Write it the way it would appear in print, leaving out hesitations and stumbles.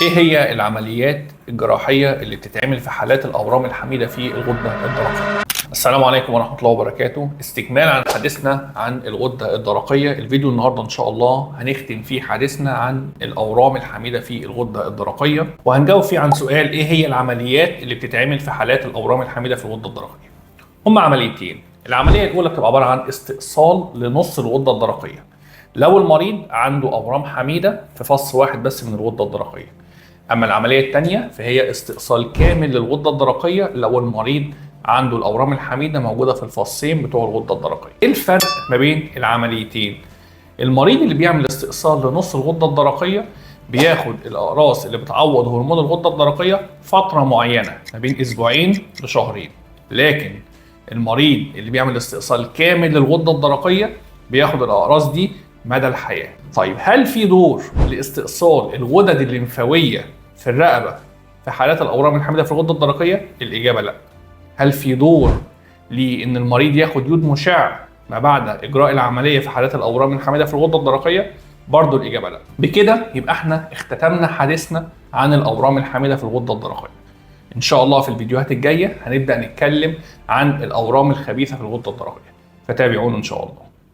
ايه هي العمليات الجراحية اللي بتتعمل في حالات الاورام الحميدة في الغدة الدرقية؟ السلام عليكم ورحمة الله وبركاته. استكمالا عن حديثنا عن الغدة الدرقية، الفيديو النهارده ان شاء الله هنختم فيه حديثنا عن الاورام الحميدة في الغدة الدرقية، وهنجاوب فيه عن سؤال ايه هي العمليات اللي بتتعمل في حالات الاورام الحميدة في الغدة الدرقية. هما عمليتين. العملية الاولى بتبقى عبارة عن استئصال لنص الغدة الدرقية لو المريض عنده اورام حميده في فص واحد بس من الغدة الدرقية. اما العملية الثانية فهي استئصال كامل للغده الدرقية لو المريض عنده الاورام الحميدة موجودة في الفصين بتوع الغدة الدرقية. ايه الفرق ما بين العمليتين؟ المريض اللي بيعمل استئصال لنص الغدة الدرقية بياخد الاقراص اللي بتعوض هرمون الغدة الدرقية فترة معينة ما بين اسبوعين لشهرين، لكن المريض اللي بيعمل استئصال كامل للغده الدرقية بياخد الاقراص دي مدى الحياة. طيب هل في دور لاستئصال الغدد الليمفاويه في الرقبة في حالات الاورام الحميدة في الغدة الدرقية؟ الاجابة لا. هل في دور لان المريض ياخد يود مشع ما بعد اجراء العملية في حالات الاورام الحميدة في الغدة الدرقية؟ برضه الاجابة لا. بكده يبقى احنا اختتمنا حديثنا عن الاورام الحميدة في الغدة الدرقية. ان شاء الله في الفيديوهات الجاية هنبدا نتكلم عن الاورام الخبيثة في الغدة الدرقية، فتابعونا ان شاء الله.